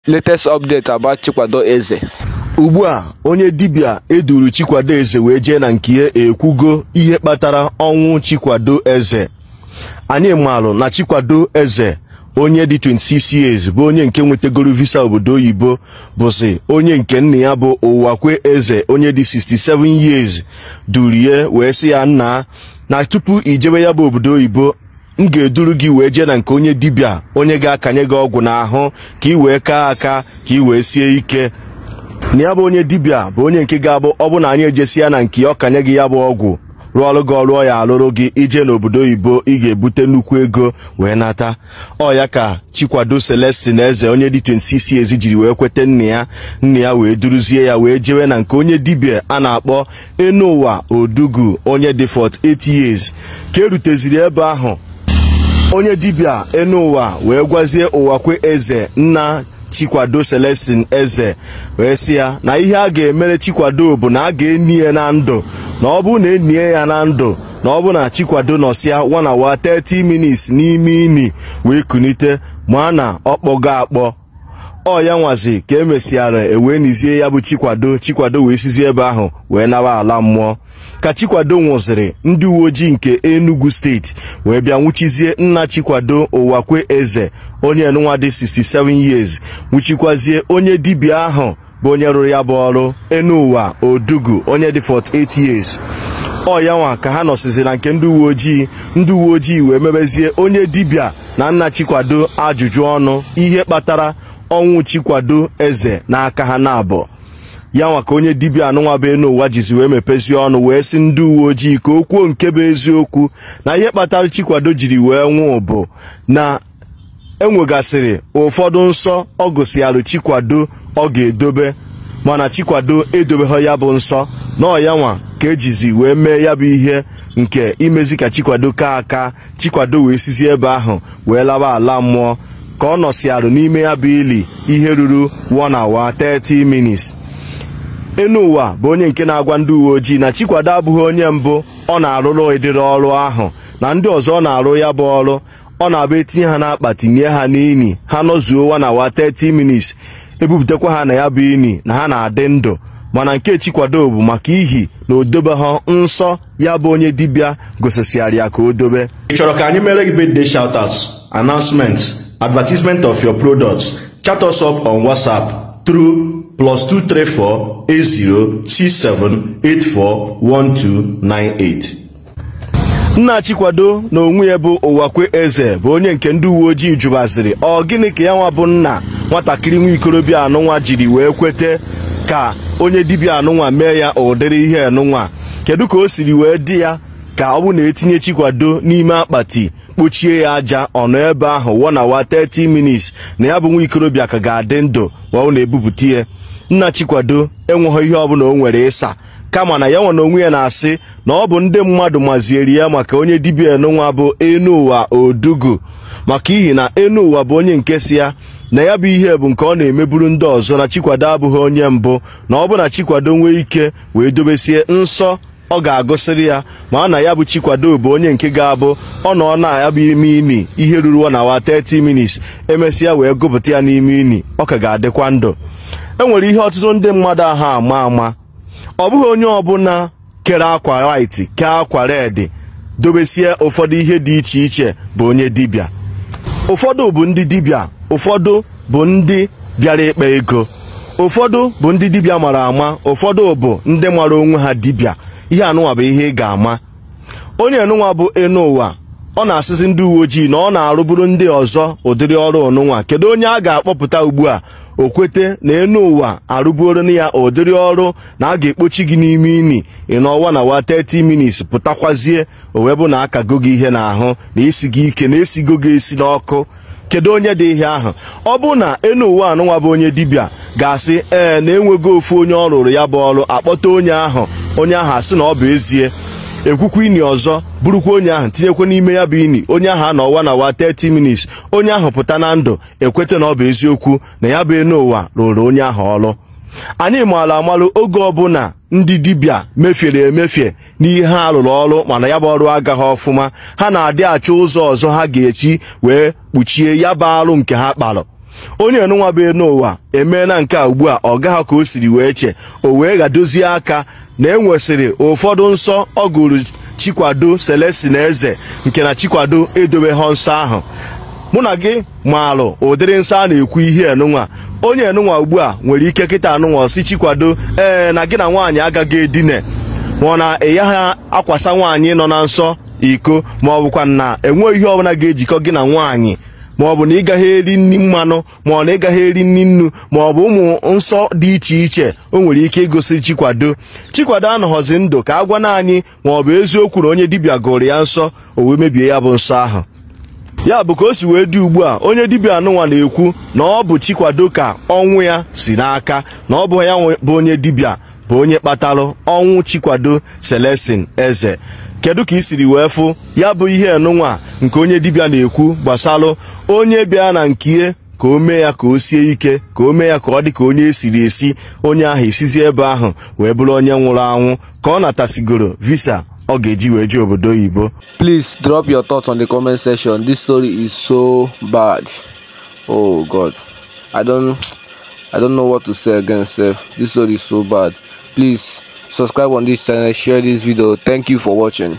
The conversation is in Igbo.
Latest update about Chikwado Eze. Ugbu a onye dibịa eduru Chikwado Eze wee jee na nke ya ekwugo ihe kpatara ọnwụ Chikwado Eze. Anyị maalụ na Chikwado Eze onye dị 26 years bụ onye nke nwetagoro visa obodo oyibo, bụzi onye nke nna ya bụ Ụwakwe Eze onye dị 67 years durie wee sị ya nna na tupu ijebe ya bụ obodo oyibo m ga-eduru gị wee jee na nke onye dibịa onye ga-akanye gị ọgwụ n'ahụ ka ị wee kaa aka ka ị wee sie ike. Na ya bụ onye dibịa bụ onye nke ga-abụ ọ bụ na anyị ejesia na nke ya ọ kanye gị ya bụ ọgwụ rụọrụ gị ọrụ ya alụrụ gị ije n'obodo oyibo ị ga-ebute nnukwu ego wee nata. Ọ ya ka Chikwado Celestine Eze onye dị 26 years jiri wee kweta nna ya wee duruzie ya wee jewe na nke onye dibịa a na-akpọ Enuwa Odugu onye dị 48 years. Ka eruteziri ebe ahụ, onye dibịa Enuwa wee gwazie Ụwakwe Eze nna Chikwado Celestine Eze wee sị ya na ihe a ga-emere Chikwado bụ na a ga-eni ya na ndụ, na ọ bụ na enie ya na ndụ, na ọ bụ na Chikwado nọsịa 1 hour 30 minutes n'ime ini wee kunite ma na ọ kpọgo akpọ. Ọ ya nwazi ka emesịara ewee nizie ya bụ Chikwado. Chikwado wee sizie ebe ahụ wee nawa ala mmụọ. Ka Chikwado nwụsịrị, ndị uwe ojii nke Enugu steeti wee bịa nwụchizie nna Chikwado Ụwakwe Eze onye nwa dị 67 years, nwụchikwazie onye dibịa ahụ bụ onye rụrụ ya bụ ọrụ Enuwa Odugu onye dị 48 years. Ọ ya nwa ka ha nọsịzị na nke ndị uwe ojii. Ndị uwe ojii wee mebezie onye dibịa na nna Chikwado ajụjụ ọnụ ihe kpatara ọnwụ Chikwado Eze n'aka ha na-abụ. Ya nwa ka onye dibịa anụnwa bụ Enuwa jizi wee mepezie ọnụ wee sị ndị uwe ojii ka o kwuo nke bụ eziokwu na ihe kpatara Chikwado jiri wee nwụọ bụ na enwegasịrị ụfọdụ nsọ ọ gụsịarụ Chikwado ọ ga-edobe, mana Chikwado edobeghị ya bụ nsọ, na ọ ya nwa ka ejizi wee mee ya bụ ihe nke imezi ka Chikwado kaa aka. Chikwado wee sizie ebe ahụ wee lawa ala mmụọ ka ọ nọsịarụ n'ime ya bụ ili ihe ruru 1 hour 30 minutes. Enuwa bụ onye nke na-agwa ndị uwe ojii na Chikwado abụghị onye mbụ ọ na-arụrụ ịdịrị ọrụ ahụ, na ndị ọzọ ọ na-arụ ya bụ ọrụ ọ na-abụ etinye ha n'akpati nye ha n'ini, ha nọzuo 1 hour 30 minutes ebupụtakwa ha na ya bụ ini na ha na-adị ndụ. Mana nke Chikwado bụ maka ihi na o dobe ha nsọ ya bụ onye dibịa gosisiara ya ka o dobe. Ị chọrọ ka anyị mere gị birthday shoutouts, announcements, advertisement of your products? Chat us up on WhatsApp through +234 80 67 84 1298. Nna Chikwado na onwe ya bụ Ụwakwe Eze bụ onye nke ndị uwe ojii jụbaziri ọ gịnị ka ya nwa bụ nna nwatakịrị nwa ikorobịa anụnwa jiri wee kwete ka onye dibịa anụnwa mee ya ụdịrị ihe anụnwa. Kedu ka o siri wee dị ya ka ọ bụ na etinye Chikwado n'ime akpati kpochie ya aja ọ nọ ebe ahụ 1 hour 30 minutes na ya bụ nwa ikorobịa ka ga-adị ndụ ma ọ na-ebupụta ya. Nna Chikwado enweghị ihe ọbụla o nwere ịsa, kama na ya nwe na onwe ya na-asị na ọ bụ ndị mmadụ mazieri ya maka onye dibịa enunwa bụ Enuwa Odugu, maka ihi na Enuwa bụ onye nke si ya na ya bụ ihe bụ nke ọ na-emeburu ndị ọzọ, na Chikwado abụghị onye mbụ, na ọ bụ na Chikwado nwee ike wee dobesie nsọ ọ ga-agụsịrị ya, ma na ya bụ Chikwado bụ onye nke ga-abụ ọ nọ na ya bụ ime ini ihe ruru 1 hour 30 minutes emesịa wee gụpụta ya n'ime ini ọ ka ga-adịkwa ndụ. E nwere ihe ọtụtụ ndị mmadụ ahụ ama ama, ọ bụghị onye ọbụla kere akwa white kee akwa red dobesie ụfọdụ ihe dị iche iche bụ onye dibịa. Ụfọdụ bụ ndị dibịa, ụfọdụ bụ ndị bịara ikpe ego, ụfọdụ bụ ndị dibịa mara ama, ụfọdụ bụ ndị mara onwe ha dibịa. Ihe anụnwa bụ ihe ị ga-ama. Onye anụnwa bụ Enuwa ọ na-asịsị ndị uwe ojii na ọ na-arụburu ndị ọzọ ụdịrị ọrụ ọnụnwa. Kedu onye a ga-akpọpụta ugbu a o kwete na Enuwa arụbuoro ya ụdịrị ọrụ na a ga-ekpochi gị n'ime ini ị nọ 1 hour 30 minutes pụtakwazie o wee bụ na akago gị ihe n'ahụ na isi gị ike na esigo gị esi n'ọkụ? Kedu onye dị ihe ahụ? Ọ bụ na Enuwa anụnwa bụ onye dibịa ga-asị ee na enwego ofu onye ọ rụrụ ya bụ ọrụ, akpọta onye ahụ, onye ahụ asị na ọ bụ ezie, ekwukwa ini ọzọ burukwa onye ahụ tinyekwa n'ime ya bụ ini, onye ahụ anọ 1 hour 30 minutes onye ahụ pụta na ndụ ekweta na ọ bụ eziokwu na ya bụ Enuwa rụrụ onye ahụ ọrụ. Anyị maara amalụ oge ọbụla ndị dibịa mefiere emefie n'ihe ha rụrụ ọrụ mana ya bụ ọrụ agaghị ọfụma, ha na-adị achọ ụzọ ọzọ ha ga-echi wee kpuchie ya bụ arụ nke ha kparụ. Onye enunwa bụ n'ụwa emeela nke a ugbu a, ọ gaghị ka o siri wee che, o wee gadozie aka na enwesịrị ụfọdụ nsọ ọ gụrụ Chikwado Celestine Eze nke na Chikwado edobeghị nsọ ahụ. Mụ na gị maalụ ụdịrị nsọ a na-ekwu ihe enunwa. Onye enunwa ugbu a nwere ike kịta anụnwa si Chikwado ee na gị na nwaanyị agaghị edine, ma ọ na ị yaghị akwasa nwaanyị nọ na nsọ iko, ma ọ bụkwa na enweghị ihe ọbụla ga-ejikọ gị na nwaanyị, ma ọ bụ na ị gaghị eri nri mmanụ, ma ọ na ị gaghị eri nri nnu, ma ọ bụ ụmụ nsọ dị iche iche o nwere ike igosi Chikwado. Chikwado anọghọzi ndụ ka a gwa na anyị ma ọ bụ eziokwu na onye dibịa gụrụ ya nsọ o wee mebie ya bụ nsọ ahụ. Ya bụ ka o si wee dị ugbu a, onye dibịa anụnwa na-ekwu na ọ bụ Chikwado ka ọnwụ ya si n'aka, na ọ bụ ya bụ onye dibịa bụ onye kpatalụ ọnwụ Chikwado Celestine Eze. Kedu ka i siri wee fụ ya bụ ihe enunwa nke onye dibịa na-ekwu gbasalụ onye bịa na nkie ka o mee ya ka o sie ike, ka o mee ya ka ọ dị ka onye esiri esi, onye ahụ esizi ebe ahụ wee bụrụ onye nwụrụ anwụ ka ọ natasigoro visa ọ ga-eji wee jee obodo oyibo? Please drop your thoughts on the comment section. This story is so bad. Oh God, I don't know what to say again, sir. This story is so bad. Please subscribe on this channel, share this video. Thank you for watching.